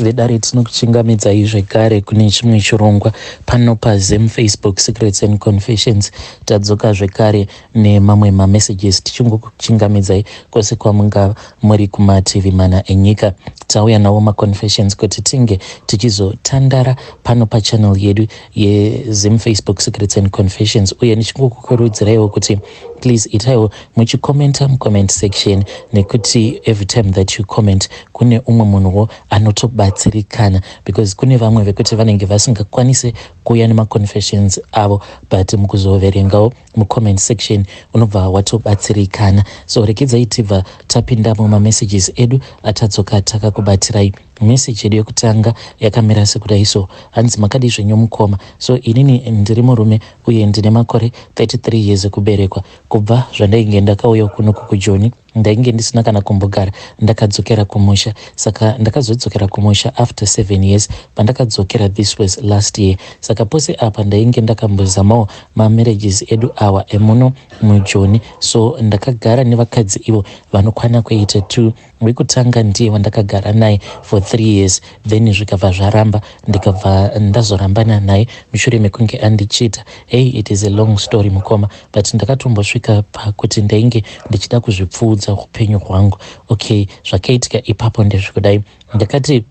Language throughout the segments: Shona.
Vedare, tinokuchingamidzai zvekare kune chimwe chirongwa pano paZim Facebook Secrets and Confessions. Tadzoka zvekare nemamwe mamessages, tichingokuchingamidzai kwose kwamungava muri kumativi mana enyika. Tauya nawo maconfessions kuti tinge tichizotandara pano pachannel yedu yeZim Facebook Secrets and Confessions, uye ndichingokukurudziraiwo kuti please itaiwo muchikomenta mucomment section, nekuti every time that you comment kune umwe munhuwo anotobatsirikana, because kune vamwe vekuti vanenge vasingakwanisi kuuya nemaconfessions avo, but mukuzoverengawo mucomment section unobva watobatsirikana. So regedzai tibva tapinda mumamessages edu atadzoka takakubatirai. Message yedu yekutanga yakamira sekudai so, hanzi, "Makadi zvenyu mukoma? So inini ndiri murume uye ndine makore 33 years ekuberekwa. Kubva zvandainge ndakauya kunoku kuJoni, ndainge ndisina kana kumbogara ndakadzokera kumusha. Saka ndakazodzokera kumusha after 7 years. Pandakadzokera, this was last year. Saka pose apa ndainge ndakambozamawo mamarriages edu awa emuno muJoni. So ndakagara nevakadzi ivo vanokwana kuita two. Wekutanga ndiye wandakagara naye for 3 years, then zvikabva zvaramba, ndikabva ndazorambana naye mushure mekunge andichita. Hey, it is a long story, mukoma, but ndakatombosvika pakuti ndainge ndichida kuzvipfuudza upenyu hwangu. Okay, zvakaitika ipapo ndezvekudai. Ndakati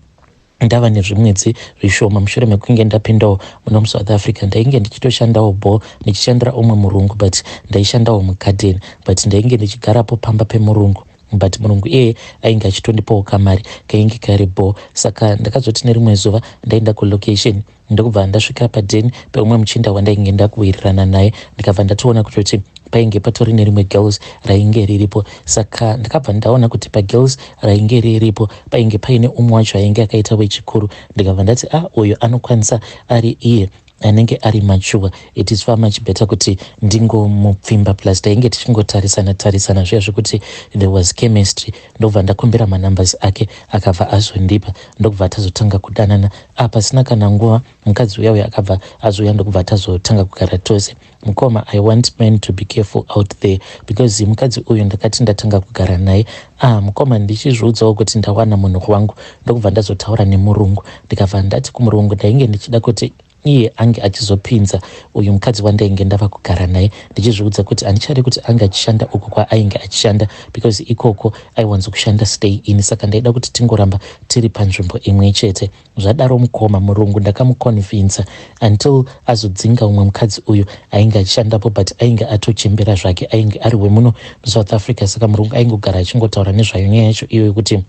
ndava nezvimwedzi zvishoma mushure mekunge ndapindawo muno muSouth Africa, ndainge ndichitoshandawo bo, ndichishandira umwe murungu, but ndaishandawo mugadheni, but ndainge ndichigarapo pamba pemurungu, but murungu iyeye ainge achitondipawo kamari kainge kari bo. Saka ndakazoti nerimwe zuva ndaenda kulocation, ndokubva ndasvika padheni peumwe muchinda wandainge ndakuwirirana naye, ndikabva ndatoona kutoti painge patori nerimwe girls rainge riripo. Saka ndakabva ndaona kuti pagirls rainge riripo painge paine umwe wacho ainge akaita wechikuru. Ndikabva ndati, 'Ah, uyu anokwanisa ari iye anenge ari mature. It is far much better kuti ndingomupfimba.' Plus tainge tichingotarisana tarisana zviya zvekuti there was chemistry. Ndobva ndakumbira manumbers ake, akabva azondipa, ndokubva tazotanga kudanana. Pasina kana nguva mukadzi uya uya akabva azouya, ndokubva tazotanga kugara tose. Mukoma, I want men to be careful out there, because mukadzi uyu ndakati ndatanga kugara naye, ah mukoma, ndichizviudzawo kuti ndawana munhu wangu, ndokubva ndazotaura nemurungu. Ndikabva ndati kumurungu ndainge ndichida kuti iye ange achizopinza uyu mukadzi wandainge ndava kugara naye, ndichizviudza kuti handichadi kuti ange achishanda uko kwaainge achishanda, because ikoko aiwanza kushanda stay in. Saka ndaida kuti tingoramba tiri panzvimbo imwe chete. Zvadaro mukoma, murungu ndakamuconvinsa until azodzinga umwe mukadzi uyu ainge achishandapo, but ainge atochembera zvake, ainge ari wemuno muSouth Africa. Saka murungu aingogara achingotaura nezvayo nyaya yacho iyo yekuti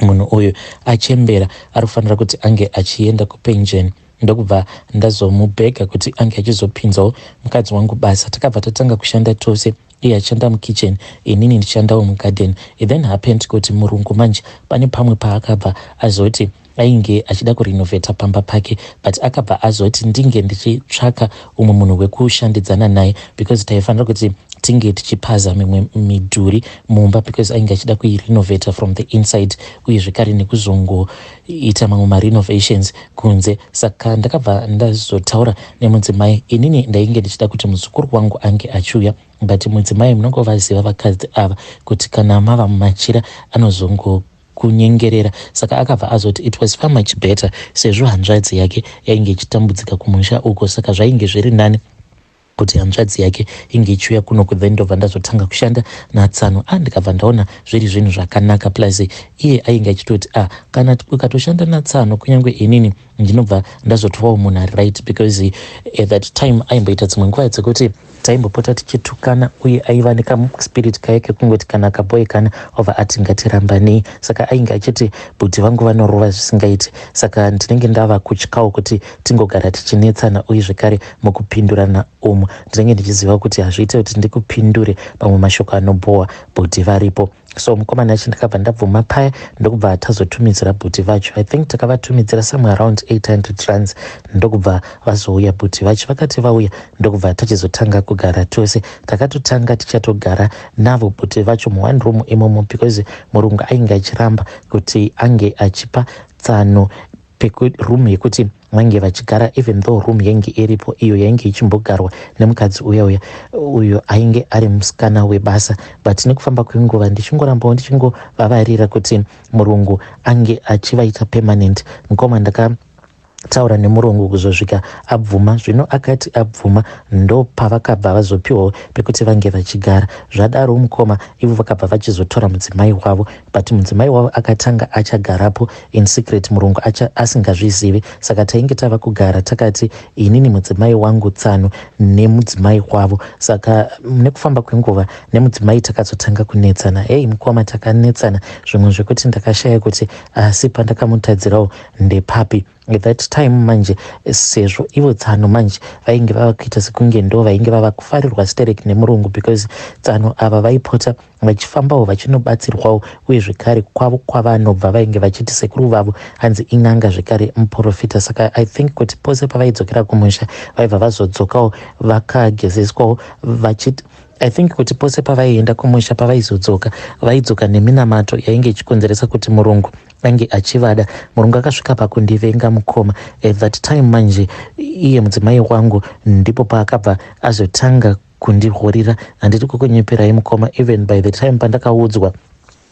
munhu uyu achembera, ari kufanira kuti ange achienda kupension. Ndokubva ndazomubhega kuti ange achizopinzawo mukadzi wangu basa. Takabva tatanga kushanda tose, iye achishanda mukitchen, inini ndichishandawo mugarden. It then happened kuti murungu manje pane pamwe paakabva azoti ainge achida kurenovheta pamba pake, but akabva azoti ndinge ndichitsvaka umwe munhu wekushandidzana naye, because taifanira kuti tinge tichipaza mimwe midhuri mumba, because ainge achida kuirenovheta from the inside, uye zvekare nekuzongoita mamwe marenovations kunze. Saka ndakabva ndazotaura nemudzimai. Inini ndainge ndichida kuti muzukuru wangu ange achiuya, but mudzimai, munongovaziva vakadzi ava kuti kana mava mumachira anozongo kunyengerera. Saka akabva azoti it was far much better, sezvo hanzvadzi yake yainge ichitambudzika kumusha uko, saka zvainge zviri nani kuti hanzvadzi yake inge ichiuya kunoku. Then ndobva ndazotanga kushanda natsano. A, ndikabva ndaona zviri zvinhu zvakanaka. Plus iye ainge achitoti, "A, kana ukatoshanda natsano, kunyange inini ndinobva ndazotovawo munhu ari right," because at that time aimboita dzimwe nguva dzekuti taimbopota tichitukana, uye aiva nekaspirit kaya kekungoti kana kaboy kana obva ati ngatirambanei. Saka ainge achiti bhudhi vangu vanorova zvisingaiti, saka ndinenge ndava kutyawo kuti tingogara tichinetsana, uye zvekare mukupindurana umu ndinenge ndichiziva kuti hazviite kuti ndikupindure pamwe mashoko anobohwa bhudhi varipo. So mukomana achi ndakabva ndabvuma paya, ndokubva tazotumidzira bhuti vacho. I think takavatumidzira somewhere around 800 rands, ndokubva vazouya bhuti vacho. Vakati vauya, ndokubva tachizotanga kugara tose. Takatotanga tichatogara navo bhuti vacho muone room imomo, because murungu ainge achiramba kuti ange achipa tsano room yekuti Vainge vachigara even though room yainge iripo iyo yainge ichimbogarwa nemukadzi uya uya uyo ainge ari musikana webasa, but nekufamba kwenguva ndichingorambawo ndichingovavarira kuti murungu ange achivaita permanent. Mukoma, ndakataura nemurungu kuzosvika abvuma. Zvino akati abvuma, ndopavakabva vazopiwawo pekuti vange vachigara. Zvadaro, mukoma, ivo vakabva vachizotora mudzimai wavo, but mudzimai wavo akatanga achagarapo in secret, murungu asingazvizivi. Saka tainge tava kugara takati inini, mudzimai wangu, tsano nemudzimai wavo. Saka nekufamba kwenguva nemudzimai takazotanga kunetsana. Hei mukoma, takanetsana zvimwe zvekuti ndakashaya kuti asi pandakamutadzirawo ndepapi. At that time manje, sezvo ivo tsano manje vainge vava kuita sekunge ndo vainge vava kufarirwa sterek nemurungu, because tsano ava vaipota vachifambawo vachinobatsirwawo, uye zvekare kwavo kwavanobva vainge vachiti sekuru vavo hanzi in'anga, zvekare muprofita. Saka I think kuti pose pavaidzokera kumusha vaibva vazodzokawo vakagezeswawo vachiti, I think kuti pose pavaienda kumusha, pavaizodzoka vaidzoka neminamato yainge ichikonzeresa kuti murungu ange achivada. Murungu akasvika pakundivenga, mukoma. At that time manje, iye mudzimai wangu ndipo paakabva azotanga kundihurira. Handiti kukunyeperai, mukoma. Even by the time pandakaudzwa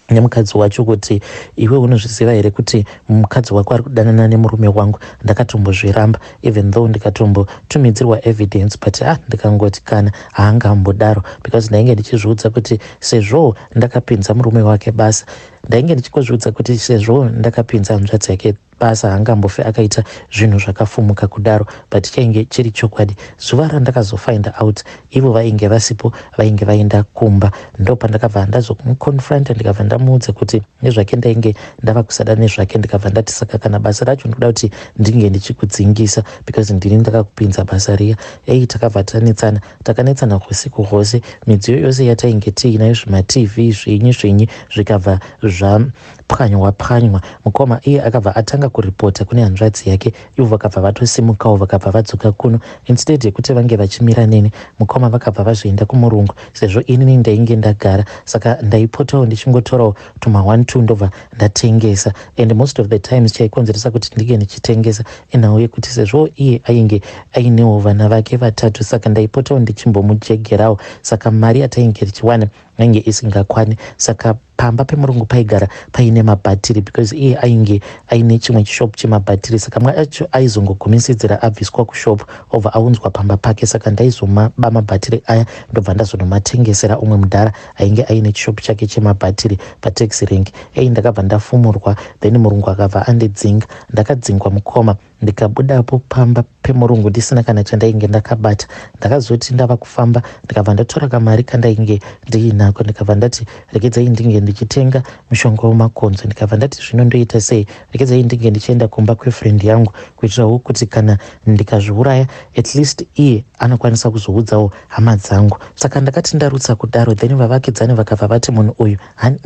nemukadzi wacho kuti, "Iwe unozviziva here kuti mukadzi wako ari kudanana nemurume wangu?" ndakatombozviramba, even though ndikatombotumidzirwa evidence, but ah, ndikangoti kana haangambodaro, because ndainge ndichizviudza kuti sezvo ndakapinza murume wake basa, ndainge ndichingozviudza kuti sezvo ndakapinza hanzvadzi yake basa, haangambofi akaita zvinhu zvakafumuka kudaro. But chainge chiri chokwadi. Zuva randakazofind out, ivo vainge vasipo, vainge vaenda kumba. Ndo pandakabva ndazomuconfronta, ndikabva ndamuudza kuti nezvake ndainge ndava kusada nezvake. Ndikabva ndati, "Saka kana basa racho ndikuda kuti ndinge ndichikudzingisa, because ndini ndakakupinza basa riya." Ei, takabva tanetsana, takanetsana usiku hwose. Midziyo yose yatainge tiinayo, zvimaTV, zvinyi zvinyi, zvikabva zvapwanywa pwanywa. Mukoma, iye akabva atanga kuripota kune hanzvadzi yake. Ivo vakabva vatosimukawo, vakabva vadzoka kuno. Instead yekuti vange vachimira neni, mukoma, vakabva vazoenda kumurungu, sezvo inini ndainge ndagara. Saka ndaipotawo ndichingotorawo tuma 1 2, ndobva ndatengesa. And most of the times chaikonzeresa kuti ndinge ndichitengesa inhau yekuti sezvo iye ainge ainewo vana vake vatatu, saka ndaipotawo ndichimbomujegerawo. Saka mari yatainge tichiwana ainge isingakwani. Saka pamba pemurungu paigara paine mabhatiri, because iye ainge aine chimwe chishopu chemabhatiri. Saka mwe acho aizongogumisidzira abviswa kushopu, obva aunzwa pamba pake. Saka ndaizomaba mabhatiri aya, ndobva ndazonomatengesera umwe mudhara ainge aine chishopu chake chemabhatiri pataxi rank. Ei, ndakabva ndafumurwa. Then murungu akabva andidzinga. Ndakadzingwa, mukoma, ndikabudapo pamba pemurungu ndisina kana chandainge ndakabata. Ndakazoti ndava kufamba, ndikabva ndatora kamari kandainge ndiinako, ndikabva ndati regedzai ndinge ndichitenga mushonga wemakonzo. Ndikabva ndati zvino ndoita sei? Regedzai ndinge ndichienda kumba kwefriend yangu, kuitirawo kuti kana ndikazviuraya, at least iye anokwanisa kuzoudzawo hama dzangu. Saka ndakati ndarutsa kudaro, then vavakidzani vakabva vati, "Munhu uyu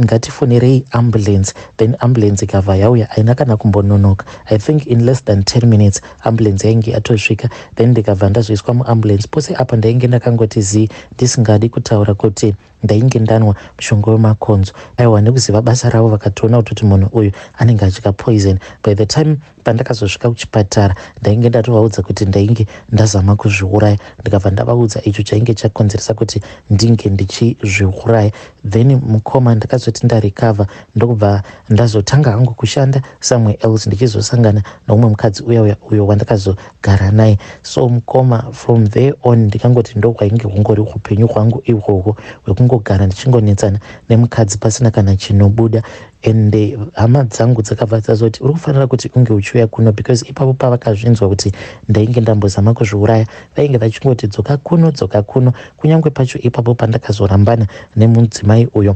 ngatifonerei ambulance." Then ambulance ikabva yauya, haina kana kumbononoka. I think in less than 10 minutes ambulance yainge yatosvika. Then ndikabva ndazoiswa muambulance. Pose apa ndainge ndakangoti zii, ndisingadi kutaura kuti ndainge ndanwa mushonga wemakonzo. Aiwa, nekuziva basa ravo vakatoona kutoti munhu uyu anenge achika poison. By the time pandakazosvika kuchipatara, ndainge ndatovaudza kuti ndainge ndazama kuzviuraya. Ndikabva ndavaudza icho chainge chakonzeresa kuti ndinge ndichizviuraya. Then mukoma, ndakazoti ndarecover, ndokubva ndazotanga hangu kushanda somewhere else, ndichizosangana noumwe mukadzi uya uya uyo wandakazogara naye. So mukoma, from there on ndikangoti ndokwainge hungori upenyu hwangu ihwohwo hwekungogara ndichingonetsana nemukadzi pasina kana chinobuda. Ende hama dzangu dzakabva dzazoti, "Uri kufanira kuti unge uchiuya kuno," because ipapo pavakazvinzwa kuti ndainge ndambozama kuzviuraya, vainge vachingoti, "Dzoka kuno, dzoka kuno." Kunyange pacho ipapo pandakazorambana nemudzimai uyo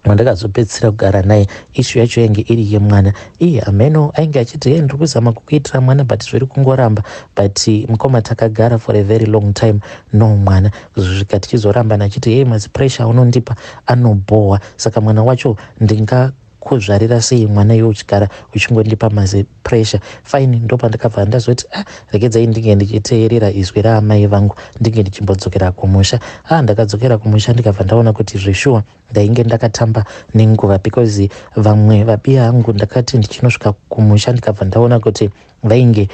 wandakazopedzisira kugara naye, issue yacho yainge iri yemwana. Iye ameno ainge achiti, "He, ndiri kuzama kukuitira mwana, but zviri kungoramba." But mukoma, takagara for a very long time, no mwana, kuzosvika tichizorambana, achiti, "Hei, mazipressure aunondipa anobhohwa, saka mwana wacho ndinga Ndingakuzvarira sei mwana iwe uchigara uchingondipa mazi pressure? Fine, ndopandakabva ndazoti, ah, regedzai ndinge ndichiteerera izwi raamai vangu, ndinge ndichimbodzokera kumusha. Ah, ndakadzokera kumusha, ndikabva ndaona kuti zveshuwa ndainge ndakatamba nenguva, because vamwe vabiya angu, ndakati ndichinosvika kumusha, ndikabva ndaona kuti vainge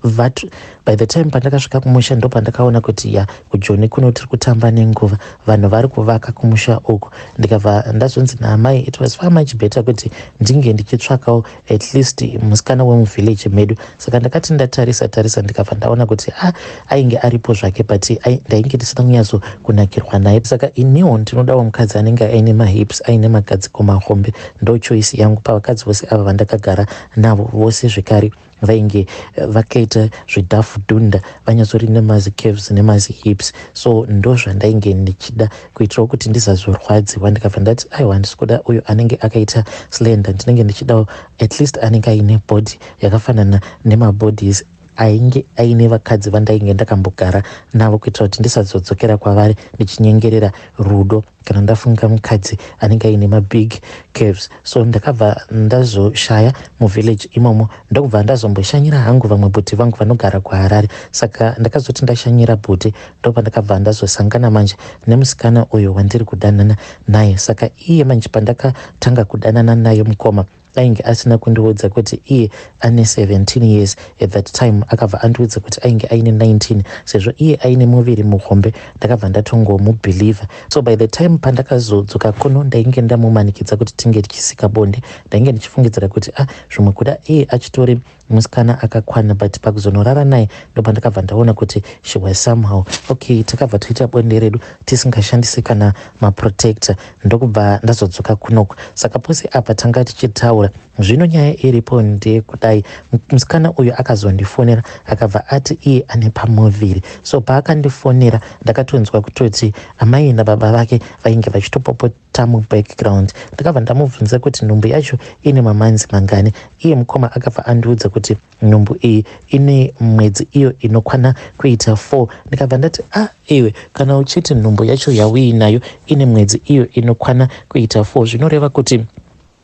vat by the time pandakasvika kumusha, ndo pandakaona kuti ya, kuJoni kuno tiri kutamba nenguva, vanhu vari kuvaka kumusha uku. Ndikabva ndazonzi naamai it was far much better kuti ndinge ndichitsvakawo at least musikana wemuvillage medu. Saka ndakati ndatarisa tarisa, ndikabva ndaona kuti ah, ainge aripo zvake, but ndainge ndisina kunyatso kunakirwa naye. Saka iniwo ndinodawo mukadzi anenge aine mahips, aine magadziko mahombe. Ndo choice yangu pavakadzi vose ava vandakagara navo vose. Zvekare vainge vakaita zvidhafu dhunda, vanyatsori nemazicurves nemazihips, so ndo zvandainge ndichida kuitirawo kuti ndisazorwadziwa. Ndikabva ndati, aiwa, handisi kuda uyo anenge akaita slender, ndinenge ndichidawo at least anenge aine body yakafanana nemabodies ainge aine vakadzi vandainge ndakambogara navo, kuitira kuti ndisazodzokera kwavari ndichinyengerera rudo kana ndafunga mukadzi anenge aine mabig curves. So ndakabva ndazoshaya muvillage imomo, ndokubva ndazomboshanyira hangu vamwe bhuti vangu vanogara kuHarare. Saka ndakazoti ndashanyira bhuti, ndopandakabva ndazosangana manje nemusikana uyo wandiri kudanana naye. Saka iye manje, pandakatanga kudanana naye, mukoma, ainge asina kundiudza kuti iye ane 17 years at that time. Akabva andiudza kuti ainge aine 19. Sezvo iye aine muviri muhombe, ndakabva ndatongomubhilivha. So by the time pandakazodzoka kuno, ndainge ndamumanikidza kuti tinge tichisika bonde. Ndainge ndichifungidzira kuti, ah, zvimwe kuda iye achitori musikana akakwana, but pakuzonorara naye, ndopandakabva ndaona kuti she was somehow. Okay, takabva toita bonde redu tisingashandisi kana maprotector, ndokubva ndazodzoka kunoko. Saka pose apa tanga tichitaura. Zvino nyaya iripo ndeyekudai: musikana uyu akazondifonera, akabva ati iye ane pamuviri. So paakandifonera, ndakatonzwa kutoti amai nababa vake vainge vachitopopota mubackground. Ndakabva ndamubvunza kuti nhumbu yacho ine mamonths mangani. Iye mukoma akabva andiudza kuti nhumbu iyi ine mwedzi iyo inokwana kuita 4. Ndikabva ndati, ah, iwe, kana uchiti nhumbu yacho yauinayo ine mwedzi iyo inokwana kuita 4, zvinoreva kuti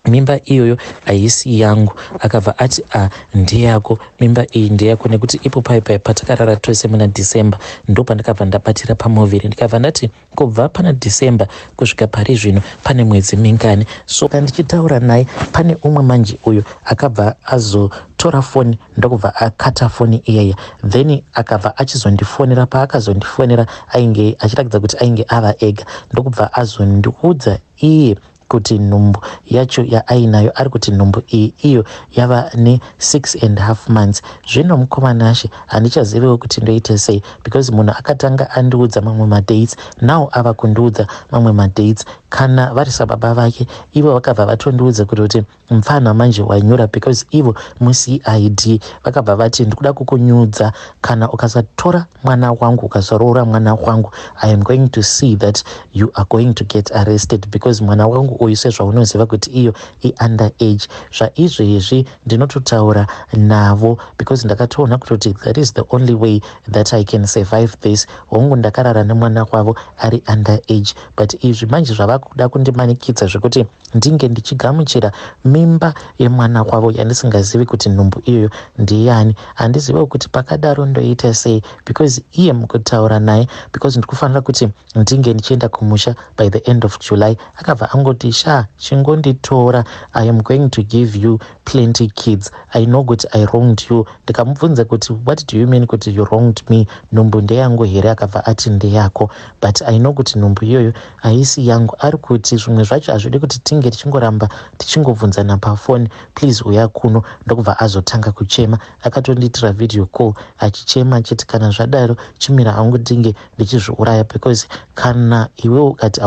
mimba iyoyo haisi yangu. Akabva ati, a, ndeyako, mimba iyi ndeyako, nekuti ipo pai patakarara tose muna December, ndo pandakabva ndabatira pamuviri. Ndikabva ndati, kubva pana December kusvika pari zvino pane mwedzi mingani? So kandichitaura naye, pane umwe manje uyo akabva azotora foni, ndokubva akata foni iyaya. Then akabva achizondifonera. Paakazondifonera, ainge achiratidza kuti ainge ava ega, ndokubva azondiudza iye kuti nhumbu yacho yaainayo, ari kuti nhumbu iyi iyo yava ne6 and half months. Zvino mukoma Nashe, handichaziviwo kuti ndoite sei, because munhu akatanga andiudza mamwe madates, now ava kundiudza mamwe madates. Kana vari sababa vake, ivo vakabva vatondiudza kuti mupfana manje wanyura, because ivo muCID vakabva vati, ndikuda kukunyudza, kana ukasatora mwana wangu, ukasaroora mwana wangu, I am going to see that you are going to get arrested, because mwana wangu uyu, sezvaunoziva kuti iyo iunder age. Zvaizvezvi ndinototaura navo because ndakatoona kutoti that is the only way that I can survive this. Hongu, ndakarara nemwana wavo ari under age, but izvi manje zvava kuda kundimanikidza zvekuti ndinge ndichigamuchira mimba yemwana wavo yandisingazivi kuti nhumbu iyoyo ndiyani. Handiziviwo kuti pakadaro ndoita sei, because iye mukutaura naye, because ndikufanira kuti ndinge ndichienda kumusha by the end of July, akabva angoti, sha, chingonditora, I am going to give you plenty kids. I know kuti I wronged you. Ndikamubvunza kuti, what do you mean kuti you wronged me? Nhumbu ndeyangu here? Akabva ati, ndeyako, but I know kuti nhumbu iyoyo haisi yangu. Ari kuti zvimwe zvacho hazvidi kuti tinge tichingoramba tichingobvunzana pafoni, please uya kuno. Ndokubva azotanga kuchema, akatondiitira video call achichema, achiti, kana zvadaro chimira hangu ndinge ndichizviuraya, because kana iwe ukati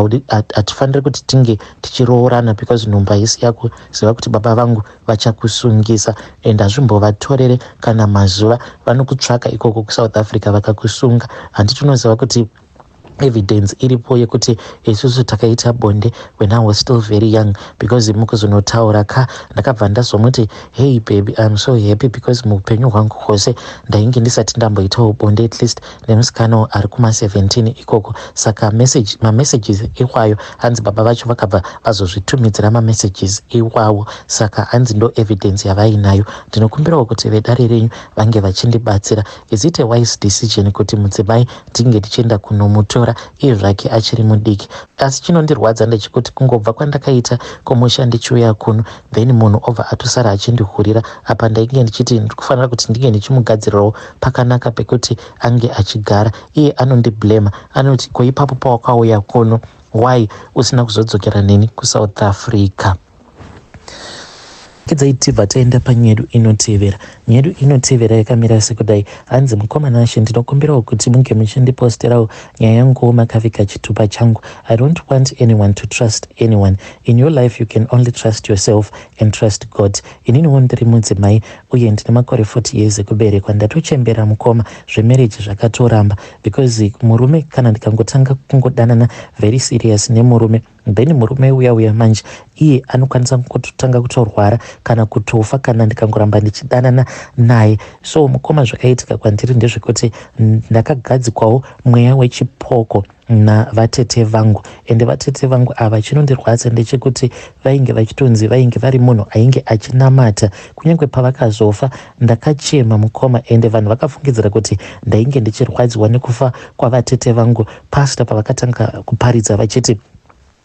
hatifaniri kuti tinge tichiroorana because nhumbu haisi yako, ziva kuti baba vangu vachakusungisa, and hazvimbovatorere kana mazuva, vanokutsvaka ikoko kuSouth Africa vakakusunga. Handiti unoziva kuti Evidence iripo yekuti isusu takaita bonde when I was still very young, because mukuzonotaura ka, ndakabva ndazomuti, "Hey baby, I'm so happy because muupenyu hwangu hwose ndainge ndisati ndamboitawo bonde, at least nemusikanawo ari kuma17 ikoko." Saka message, mamessages iwayo, hanzi baba vacho vakabva vazozvitumidzira mamessages iwawo. Saka hanzi ndo evidence yavainayo. Ndinokumbirawo kuti vedare renyu vange vachindibatsira. Is it a wise decision kuti mudzimai ndinge ndichienda kunomutora iye zvake achiri mudiki? Asi chinondirwadza ndechekuti kungobva kwandakaita kumusha ndichiuya kuno, then munhu obva atosara achindihurira. Apa ndainge ndichiti ndikufanira kuti ndinge ndichimugadzirirawo pakanaka pekuti ange achigara. Iye anondiblema, anoti, "Ko ipapo pawakauya kuno, why usina kuzodzokera neni kuSouth Africa?" Kedzai, tibva taenda panyedu inotevera. Nyedu inotevera yakamira sekudai. Hanzi, "Mukoma Nashe, ndinokumbirawo kuti munge muchindiposterawo nyaya yanguwo makavika chitupa changu. I don't want anyone to trust anyone. In your life you can only trust yourself and trust God. Ininiwo ndiri mudzimai uye ndine makore 40 years ekuberekwa. Ndatochembera mukoma, zvemarriage zvakatoramba because murume, kana ndikangotanga kungodanana very serious nemurume, then murume uya uya manje iye anokwanisa kutotanga kutorwara kana kutofa kana ndikangoramba ndichidanana naye. So mukoma, zvakaitika kwandiri ndezvekuti ndakagadzikwawo mweya wechipoko navatete vangu. Ende vatete vangu ava, chinondirwadza ndechekuti vainge vachitonzi vainge vari munhu ainge achinamata. Kunyange pavakazofa ndakachema mukoma, ende vanhu vakafungidzira kuti ndainge ndichirwadziwa nekufa kwavatete vangu. Pastor pavakatanga kuparidza vachiti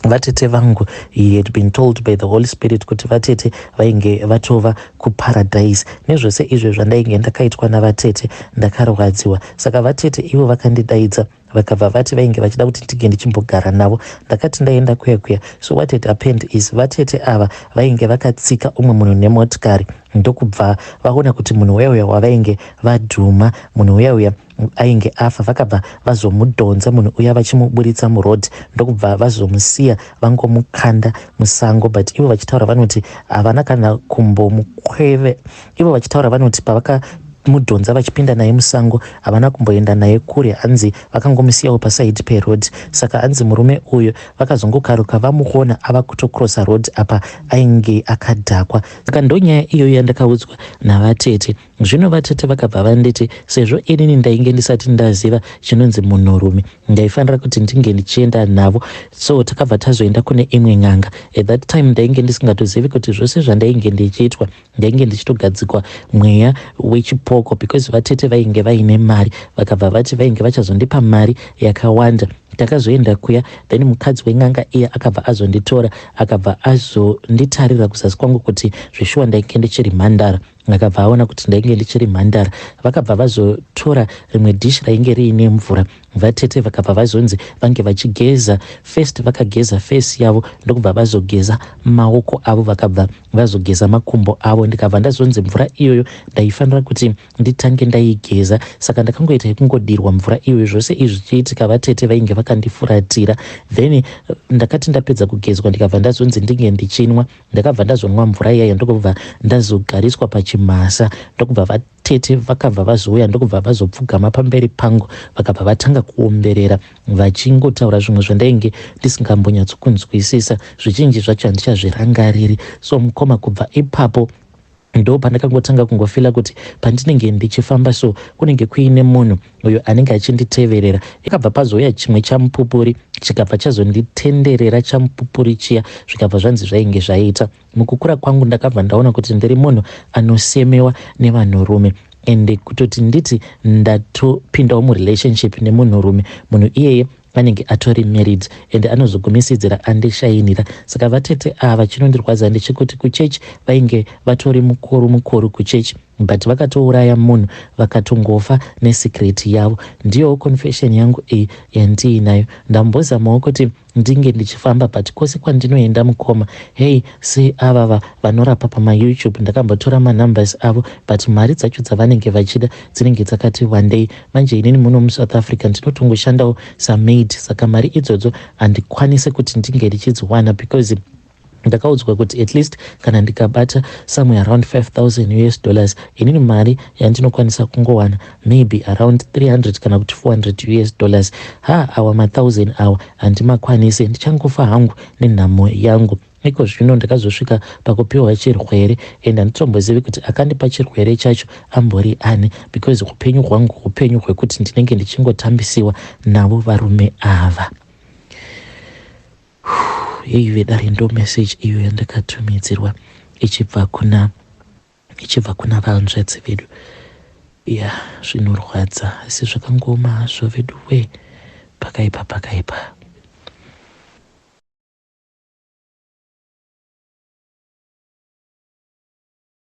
vatete vangu, he had been told by the Holy Spirit kuti vatete vainge vatova kuparadise. Nezvose izvo zvandainge ndakaitwa navatete, ndakarwadziwa. Saka vatete ivo vakandidaidza, vakabva vati vainge vachida kuti ndinge ndichimbogara navo. Ndakati ndaenda kuya kuya, so what had happened is vatete ava vainge vakatsika umwe munhu nemotikari, ndokubva vaona kuti munhu uya uya wavainge vadhuma, munhu uya uya ainge afa. Vakabva vazomudhonza munhu uya vachimuburitsa muroad, ndokubva vazomusiya vangomukanda musango. But ivo vachitaura vanoti havana kana kumbomukweve. Ivo vachitaura vanoti pavaka mudhonza vachipinda naye musango, havana kumboenda naye kure. Hanzi vakangomusiyawo paside peroad. Saka hanzi murume uyu vakazongokaruka vamuona ava kutocrossa road, apa ainge akadhakwa. Saka ndonyaya iyoyo yandakaudzwa navatete. Zvino vatete vakabva vanditi sezvo inini ndainge ndisati ndaziva chinonzi munhurume, ndaifanira kuti ndinge ndichienda navo. So takabva tazoenda kune imwe n'anga. At that time ndainge ndisingatozivi kuti zvose zvandainge ndichiitwa, ndainge ndichitogadzikwa mweya wechipoko, because vatete vainge vaine mari. Vakabva vati vainge vachazondipa mari yakawanda. Takazoenda kuya, then mukadzi wen'anga iye akabva azonditora, akabva azonditarira kuzasi kwangu kuti zveshuwa ndainge ndichiri mhandara. Akabva aona kuti ndainge ndichiri mhandara. Vakabva vazotora rimwe dhishi rainge riine mvura. Vatete vakabva vazonzi vange vachigeza. First vakageza face yavo, ndokubva vazogeza maoko avo, vakabva vazogeza makumbo avo. Ndikabva ndazonzi mvura iyoyo ndaifanira kuti nditange ndaigeza. Saka ndakangoita yekungodirwa mvura iyoyo. Zvose izvi zvichiitika, vatete vainge vakandifuratira. Then ndakati ndapedza kugezwa, ndikabva ndazonzi ndinge ndichinwa. Ndakabva ndazonwa mvura iyaya, ndokubva ndazogariswa pachimasa. Ndokubva vatete vakabva vazouya, ndokubva vazopfugama pamberi pangu, vakabva vatanga kuomberera vachingotaura zvimwe zvandainge ndisingambonyatsokunzwisisa. Zvizhinji zvacho handichazvirangariri. So mukoma, kubva ipapo ndo pandakangotanga kungofeela kuti pandinenge ndichifamba so, kunenge kuine munhu uyo anenge achinditeverera. Ikabva pazouya chimwe chamupupuri, chikabva chazonditenderera chamupupuri chiya, zvikabva zvanzi zvainge zvaita. Mukukura kwangu ndakabva ndaona kuti ndiri munhu anosemewa nevanhurume, ende kutoti nditi ndatopindawo murelationship nemunhurume, munhu iyeye anenge atori married ende anozogumisidzira andishayinira. Saka vatete ava, chinondirwadza ndechekuti kuchechi vainge vatori mukuru mukuru kuchechi, but vakatouraya munhu, vakatongofa nesecret yavo. Ndiyowo confession yangu iyi yandiinayo. Ndambozamawo kuti ndinge ndichifamba, but kwose kwandinoenda mukoma, hei, seavava vanorapa pamaYouTube, ndakambotora manumbers avo, but mari dzacho dzavanenge vachida dzinenge dzakati wandei. Manje inini muno muSouth Africa ndinotongoshandawo samaid, saka mari idzodzo handikwanisi kuti ndinge ndichidziwana because Ndakaudzwa kuti at least kana ndikabata somewhere around 5000 US dollars, inini mari yandinokwanisa kungowana maybe around 300 kana kuti 400 US dollars. Ha, awa ma1000 awa handimakwanisi, ndichangofa hangu nenhamo yangu. Iko zvino ndakazosvika pakupiwa chirwere and handitombozivi kuti akandipa chirwere chacho ambori ani, because upenyu hwangu upenyu hwekuti ndinenge ndichingotambisiwa navo varume ava. Yei vedare, ndo message iyo yandakatumidzirwa ichibva kuna vanzvadzi vedu. Ya, zvinorwadza asi zvakangoma hazvo vedu we. Pakaipa, pakaipa.